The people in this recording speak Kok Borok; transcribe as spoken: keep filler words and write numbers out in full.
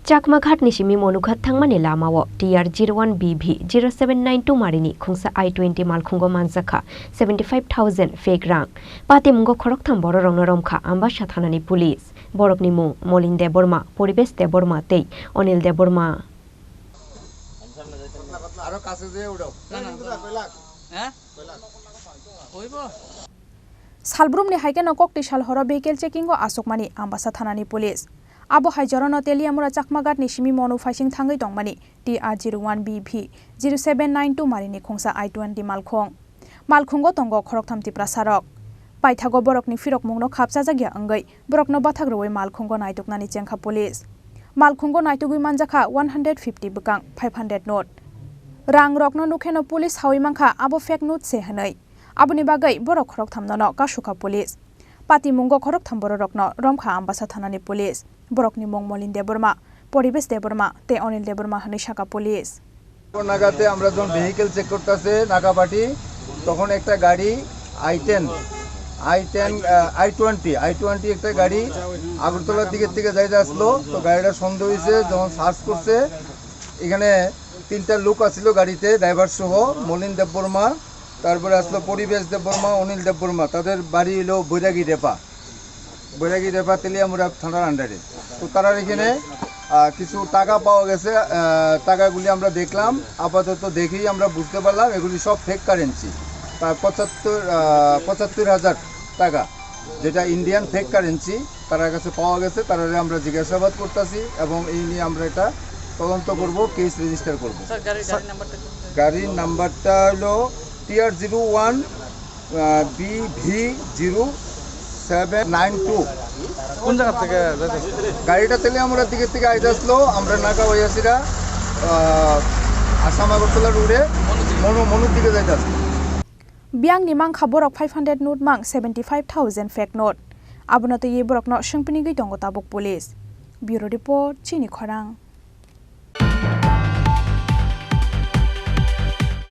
Chakmaghat ni simi Monughat thangmani lamao T R zero one B V zero seven nine two marini khungsa I twenty malkhungo manjakha seventy five thousand fake rang. Patimungo khoroktham bororokno romkha Ambasa thanani police. Borokni mung Molin Debbarma, Poribesh Debbarma tei Onil Debbarma. আরো কাছে যেয়ে উঠাও। না, না, না। হ্যাঁ? হইব। Salbrumni hai kheno kokti sal horo vehicle checking o aswkmani Ambasa thanani police. Abo hai jorano Teliamura Chakmaghat ni simi Monu phaising thangwi tongmani T R zero one B V zero seven nine two marini khungsa I twenty malkhung. Malkhungo tongo khoroktham Tiprasarok. Paithago borokni phirokmungno khapchajakya wngwi borokno bathak rwui malkhungo naituknani chengkha police. Malkhungo naitugwi manjakha one hundred fifty bwkang five hundred note. Rangrokno nukheno police saui mankha abo fake note se hwnwi. Aboni bagwi borok khorokthamnono kasukha police. Patimungo khoroktham bororokno romkha Ambasa thanani police. Borokni mung Molin Debbarma, Poribesh Debbarma tei Onil Debbarma hwnwi sakha police. নাগাতে আমরা যখন vehicle check করতেছে নাকাপাটি, তখন একটা গাড়ি i ten, i ten, uh, i twenty, i twenty একটা গাড়ি আগরতলার দিকের থেকে যাইতে আসলো। তো গাড়িটা সন্দেহ হয়েছে, যখন সার্চ করছে, এখানে তিনটা লোক আছিল গাড়িতে, ড্রাইভার সহ, মলিন দেববর্মা, তারপরে আসলো পরিবেশ দেববর্মা, অনিল দেববর্মা। তাদের বাড়ি হলো বৈরাগী রেপা, বৈরাগী রেপা তেলিয়ামুড়া থানার আন্ডারে। তো তারা এখানে, আহ, কিছু টাকা পাওয়া গেছে। আহ, টাকাগুলি আমরা দেখলাম, আপাতত দেখেই আমরা বুঝতে পারলাম এগুলি সব ফেক কারেন্সি। প্রায় পঁচাত্তর, আহ, পঁচাত্তর হাজার টাকা, যেটা ইন্ডিয়ান ফেক কারেন্সি, তার কাছে পাওয়া গেছে। তারারে আমরা জিজ্ঞাসাবাদ করতেছি এবং এই নিয়ে আমরা এটা তদন্ত করব, কেস রেজিস্টার করব। স্যার, গাড়ির, গাড়ির নাম্বারটা কি? গাড়ির নাম্বারটা হলো T R zero one, আহ, B V zero seven nine two। কোন জায়গা থেকে যাইতেছে? গাড়িটা তেলিয়ামুড়ার দিকে থেকে আইতে আসলো, আমরা নাকা হইয়াছিরা, আহ, আসাম আগরতলা রোডে মনু, মনুর দিকে যাইতে আসলো। Biyangni mankha borok five hundred note mang seventy five thousand fake note. Abono twiwi borokno swngpinigwi tongo tabuk police. Bureau report, Chini Khorang.